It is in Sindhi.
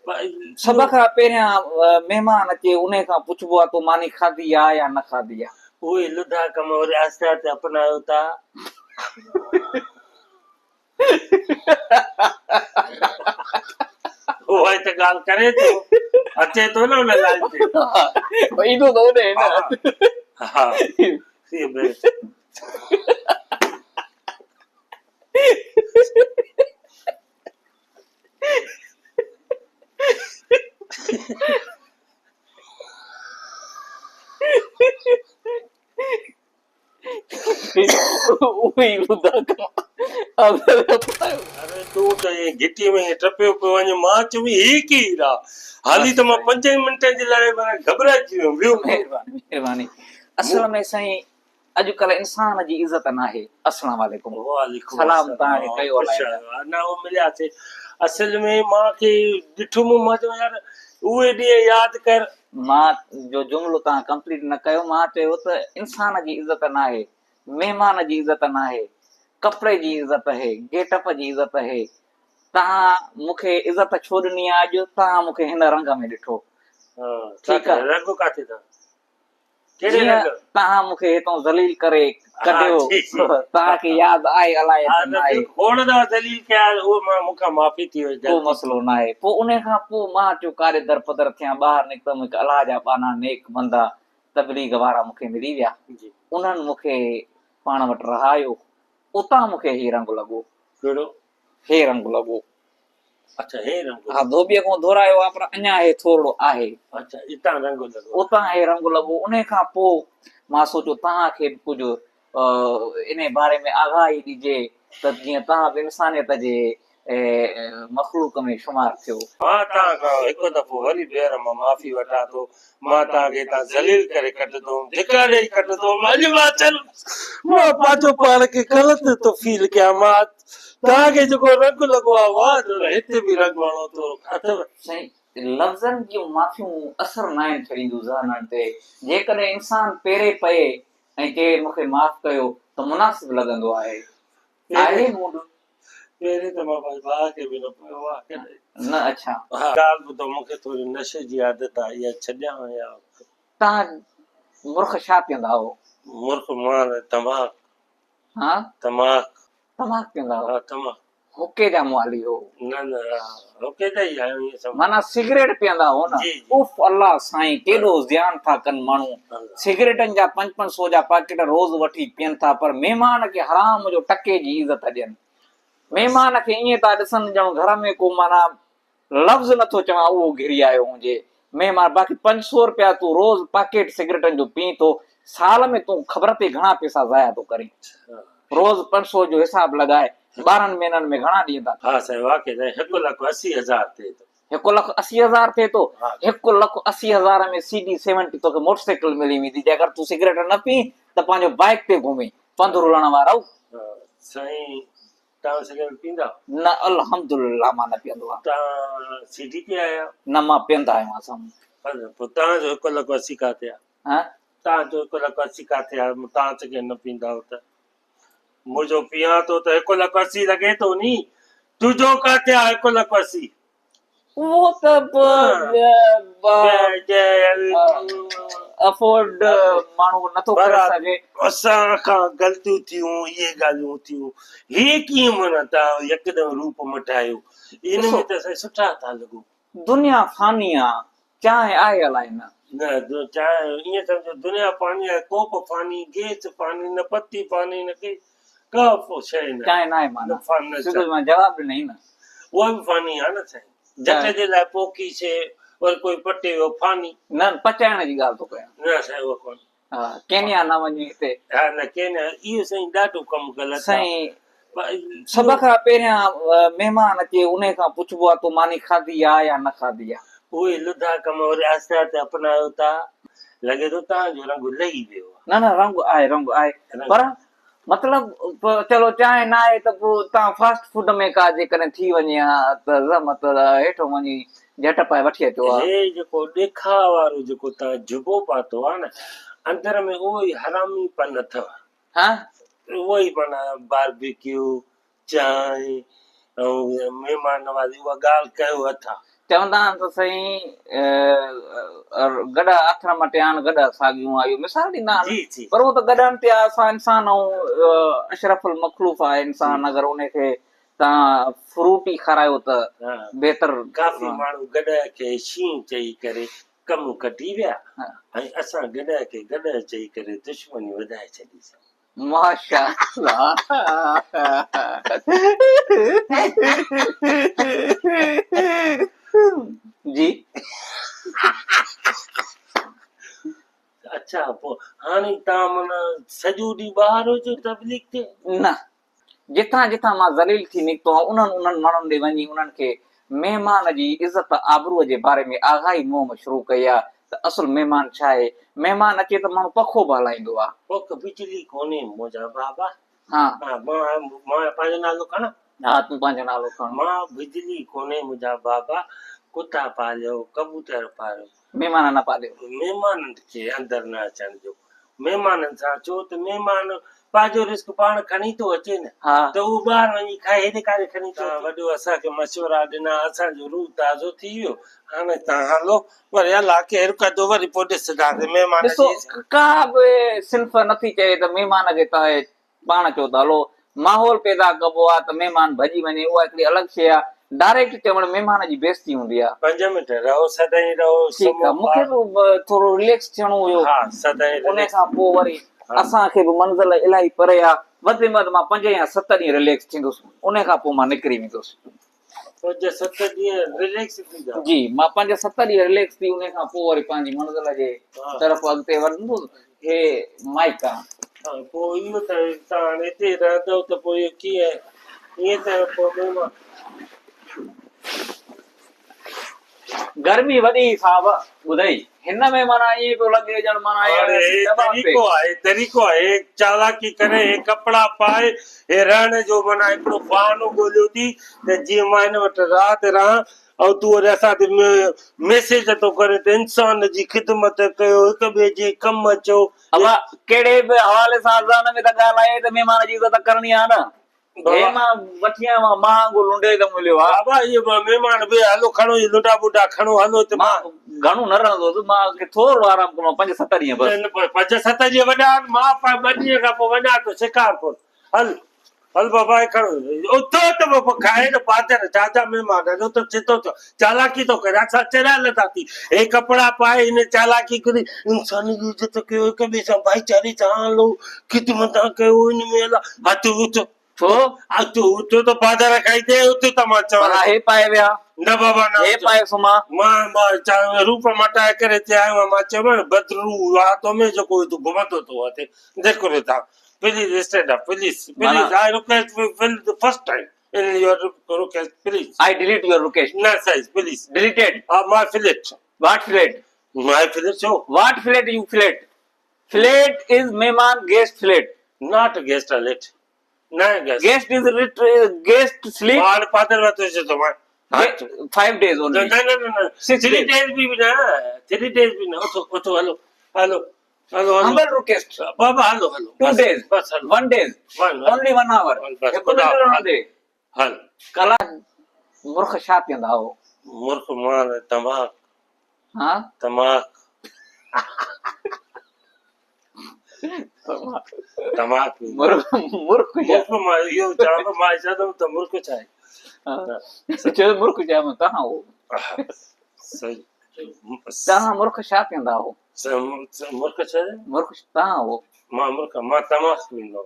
سڀ کان پهريان مهمان اچي انهي کان پڇبو آ تو ماني کاڌي آ يا نه کاڌي آ. اهي لڌا ڪم وري آهستي آهستي اپنايو ٿا. اها ئي ته ڳالهه ڪري ٿو اچي ٿو نه ان لائين تي. ايندو ته اوڏي نه. ها سي بيسٽ. اري تون ته ائين گهٽيء ۾ ائين ٽپيو پيو وڃين، مان چيم هي ڪير آ؟ حالي ته مان پنجن منٽن جي لاء معنيٰ گهٻرائجي ويم، ويو. مهرباني مهرباني اصل ۾ سائين اڄ ڪلهه انسان جي عزت ناهي. السلام عليڪم. وعليڪم سلام توهان کي السلام ڪيو خوش الائي نه. آهيو نه اهو ملياسي اصل ۾ مان کي ڏٺم مان چيو يار اهي ڏينهن ياد ڪر. مان جو جملو توهان ڪمپليٽ نه ڪيو مان چيو ته انسان جي عزت ناهي مهمان جي عزت ناهي ڪپڙي جي عزت اهي گيٽ اپ جي عزت اهي توهان مون کي عزت ڇو ڏني آهي اڄ توهان مون کي هن رنگ ۾ ڏٺو ٺيڪ آهي. رنگ ڪاٿي ٿا ڪهڙي جيئن رنگ؟ توهان مون کي هتان ذليل ڪري ها ڪڍيو، جي جي توهان کي ياد آهي الائي ها ته نه ناهي. بلڪل کوڙ دفعا ذليل ڪيا اهو مان مون کان معافي ٿي وئي ڪو غلطي ٿي مسئلو ناهي. پوء انهي کان پوء مان چيو ڪاڏي درپدر ٿيان، ٻاهر نڪتم هڪ الله جا ٻانها نيڪ بندا تبليغ وارا مون کي ملي ويا. جي. انهن مون کي پاڻ وٽ رهايو. اتان مون کي هي رنگ لڳو. ڪهڙو؟ هي رنگ لڳو. اڇا هي رنگ ها ڌوٻيء کان ڌورايو آ پر اڃا هي ٿورڙو آهي. اڇا اتان رنگ لڳو. اتان هي رنگ لڳو. انهي کان پوء مان سوچيو توهان کي به ڪجهه انهي باري ۾ آگاهي ڏجي ته جيئن توهان به انسانيت جي مخلوق ۾ شمار ٿيو. مان توهان کان هڪ دفعو وري ٻيهر مان معافي وٺان ٿو. مان توهان کي هتان ذليل ڪري ڪڍندو هوم، ڌڪا ڏئي ڪڍندو هوم. اڄ مان چل مان پنهنجو پاڻ کي غلط ٿو فيل ڪيان. مان توهان کي جيڪو رنگ لڳو آهي واهه جو هتي به رنگ هڻو ٿورو اٿو. سائين لفظن جون معافيون اثر ناهن ڇڏينديون ذهنن تي. جيڪڏهن انسان پيري پئي ۽ چئي مون کي معاف ڪيو ته مناسب لڳندو آهي. آهي مونڊ. پهرين ته مان پنهنجي ڀاء کي به نه پيو آهي ڪڏهن. نه اڇا. ها ڳالهه ٻڌو مون کي ٿوري نشي جي عادت آهي اها ڇڏيان يا. توهان مرخ ڇا پيئندا هو؟ مرخ مان تماڪ. ها؟ تماڪ. تماڪ پيئندا هو؟ ها تماڪ. حقي جا موالي هو. نه نه حقي جا ئي آهيون ائين سمجهه. معنيٰ سگريٽ پيئندا هو نه. جي جي. اف الله سائين ڪيڏو زيان ٿا ڪن ماڻهو. سگريٽن جا پنج پنج سو جا پاڪيٽ روز وٺي پيئن ٿا پر مهمان کي حرام جو ٽڪي جي عزت ڏين. مهمان کي ائين ٿا ڏسن ڄڻ گهر ۾ ڪو معنيٰ لفظ نه ٿو چوان اهو گهري آيو هجي مهمان باقي 500 رپيا تون روز پاڪيٽ سگريٽن جو پين ٿو سال ۾ تون خبر اٿئي گهڻا پئسا ضايع ٿو ڪرين روز 500 جو حساب لڳاء 12 مهينن ۾ گهڻا ڏينهن ٿا ٿين. ها سائين واقعي سائين هڪ لک اسي هزار ٿئي ٿو. هڪ لک اسي هزار ٿئي ٿو هڪ لک اسي هزار ۾ سي ڊي سيونٽي توکي موٽر سائيڪل ملي ويندي جيڪر تون سگريٽ نه پين ته پنهنجو بائيڪ تي گهمين پنڌ رلڻ وارؤ. سائين توهان سگريٽ پيندا؟ نه الحمدلله مان نه پيئندو آهيان. توهان سي ڊي پي آيا؟ نه مان پيئندا آهيون اسان. پر پوء توهان جو هڪ لک اسي ڪاٿي آ؟ ها؟ توهان جو هڪ لک اسي ڪاٿي آ؟ توهان سگريٽ نه پيئندا آهيو ته منهنجو پيئان ٿو ته هڪ لک اسي لڳي ٿو ني تنهنجو ڪاٿي آ هڪ لک اسي؟ اهو ته افورڊ ماڻهو نٿو ڪري سگهي. اسان کان غلطيون ٿيون اهي ڳالهيون ٿيون هي ڪيئن معنيٰ توهان يڪدم روپ مٽايو ان ۾ ته سائين سٺا ٿا لڳو. دنيا فاني آ چانهه آهي الائي نه. نه چانهه ائين سمجهو دنيا فاني آهي ڪوپ فاني گيس فاني نه پتي فاني نه ڪي ڪا شيء نه چانهه ناهي معنيٰ سڌو مان جواب ڏنئي نه. اها به فاني آهي نه سائين جٽ جي لاء پوکي شيء وري ڪوئي پٽي ويو فاني. نه پچائڻ جي ڳالهه ٿو ڪيان. نه سائين اها ڪونه. ها ڪينيا نه وڃي هتي. ها نه ڪينيا اهو سائين ڏاڍو ڪم غلط آهي. سائين سڀ کان پهريان مهمان اچي انهي کان پڇبو آهي تو ماني کاڌي آ يا نه کاڌي آ. اهي لڌا ڪم وري آهستي آهستي اپنايو ٿا لڳي ٿو توهان جو رنگ لهي ويو آهي. نه نه رنگ آهي رنگ آهي پر مطلب چلو چانهه نه آهي ته پوء تان فاسٽ فوڊ ۾ ڪا جيڪڏهن ٿي وڃي ها ته زحمت هيٺ وڃي جهٽ پائي وٺي اچو ها. هي جيڪو ڏيکاء وارو جيڪو تان جبو پاتو آ نه اندر ۾ اهو ئي حرامي پن اٿو. ها. اهو ئي معنيٰ باربيڪيو، چانهه ۽ مهمان نوازي اها ڳالهه ڪيو اٿا. چوندا آهن ته سائين گڏهه آٿر مٽيان گڏهه ساڳيون آ اهو مثال ڏيندا آهن جي جي پر اهو ته گڏهن تي آ اسان انسان آهيون اشرف المخلوف آهي انسان اگر ان کي تان فروٽ ئي کارايو ته بهتر. ڪافي ماڻهو گڏهه کي شينهن چئي ڪري ڪم ڪڍي ويا ۽ اسان گڏهه کي گڏهه چئي ڪري دشمني وڌائي ڇڏي سون. ماشاء الله. جي. اڇا پوء هاڻي تان معنيٰ سڄو ڏينهن ٻاهر هجو تبليغ تي؟ نه جتان جتان مان ذليل ٿي نڪتو آهيان انهن انهن ماڻهن ڏي وڃي انهن کي مهمان جي عزت آبروء جي باري ۾ آگاهي مهم شروع ڪئي آهي ته اصل مهمان ڇا آهي؟ مهمان اچي ته ماڻهو پکو به هلائيندو آهي. پک بجلي ڪونهي منهنجا بابا. ها. مان پنهنجو نالو کڻان؟ ها تون پنهنجو نالو کڻ. مان بجلي ڪونهي منهنجا بابا، ڪتا پاليو، ڪبوتر پاليو. مهمان نه پاليو. مهمانن کي اندر نه اچڻ ڏيو. مهمانن سان ڇو ته مهمان پنهنجو رزق پاڻ کڻي ٿو اچي نه ته اهو ٻاهر وڃي کائي هيڏي ڪاڏي کڻي ٿو اچي. وڏو اسان کي مشورا ڏنا اسان جو روح تازو ٿي ويو هاڻي تان هلو وري الله خير ڪندو وري پوء ڏسنداسين مهمان ڏسو ڪا به صنف نٿي چئي ته مهمان کي تان پاڻ چئو ته هلو ماحول پيدا ڪبو آ ته مهمان ڀڄي وڃي اها هڪڙي الڳ شيء آ ڊائريڪٽ چوڻ مهمان جي بيستي هوندي آ. پنج منٽ رهو سدائين رهو ٺيڪ آ مون کي به ٿورو رليڪس ٿيڻو هيو ها سدائين ان کان پوء وري اسان کي به منزل الاهي پري آ وڌ ۾ وڌ مان پنج يا ست ڏينهن رليڪس ٿيندس ان کان پوء مان نڪري ويندس. پنج ست ڏينهن رليڪس ٿيندا. جي مان پنج ست ڏينهن رليڪس ٿي ان کان پوء وري پنهنجي منزل جي طرف اڳتي وڌندس. هي مائيڪ آ. ها پوء اهو ته توهان هاڻي هتي رهندؤ ته پوء اهو ڪيئن ائين ته پوء مهمان. گرمي وڏي صاحب ٻڌئي هن ۾ معنيٰ ائين پيو لڳي ڄڻ معنيٰ هاڻي هي طريقو آهي طريقو آهي هي چالاڪي ڪري هي ڪپڙا پائي هي رهڻ جو معنيٰ هڪڙو بهانو ڳوليو ٿي ته جيئن مان هن وٽ رات رهان ۽ تون وري اسان تي ميسيج ٿو ڪرين ته انسان جي خدمت ڪيو هڪ ٻئي جي ڪم اچو. ابا ڪهڙي به حوالي سان اذان ۾ ته ڳالهه آهي ته مهمان جي عزت ڪرڻي آهي نه. هي مان وٺي آيو آهيان مهانگو لنڊي ته مليو آهي. بابا اهي مهمان به هلو کڻو اهي لنڊا بنڊا کڻو هلو ته مان گهڻو نه رهندس مان کي ٿورڙو آرام ڪرڻو آهي پنج ست ڏينهن بس. پنج ست ڏينهن وڏا آهن مان ٻه ڏينهن کان پوء وڃان ٿو شڪارپور هل هل بابا هي کڻو اٿو ته بابا کائي نه پادر ڇا جا مهمان آهن اٿو چتو ٿيو چالاڪي ٿو ڪري اسان چريا لٿا ٿي هي ڪپڙا پائي هن چالاڪي ڪري انسان جي عزت ڪيو هڪ ٻئي سان ڀائيچاري سان هلو خدمت ڪيو ان ۾ الا هٿ اٿ ڇو اٿ اٿ ته پادر کائي ٿي اٿ ته مان چوان ڀلا هي پائي ويا نه بابا نه هي پائي سمهان مان مان روپ مٽائي ڪري هتي آيو آهيان مان چيو بدروح آ تو ۾ جيڪو هتي گهمندو ٿو اچي جيڪو ٿا Please stand up please please I request will first time in your request please. I delete your request. نه سائين پليز. ڊليٽيڊ. ها my flat. What flat? My flat ڇو؟ What flat you flat? Flat از مهمان guest flat. Not guest late. نه guest. Guest از لٽ گيسٽ سليپ. مان پادر وتو جو تو مان. 5 ڊيز اونلي. نه نه نه 3 ڊيز به نه 3 ڊيز به نه اٿو اٿو هلو هلو. Humble request. بابا هلو هلو. 2 days. بس هلو. 1 days. Only 1 hour. بس هڪ منٽ رهڻ ڏي. هل. ڪلاڪ مرخ ڇا پيئندا هو؟ مرخ مان تماڪ. ها؟ تماڪ. تماڪ. مرخ مرخ مرخ مان اهو چوان ٿو مان چوان ٿو ته مرخ ڇا آهي؟ چيو مرخ ڇا آهي تهان هو. صحيح. تهان مرخ ڇا پيئندا هو؟ مرخ ڇا؟ مرخ تهان هو. مان مرخ مان تماڪ پيئندو.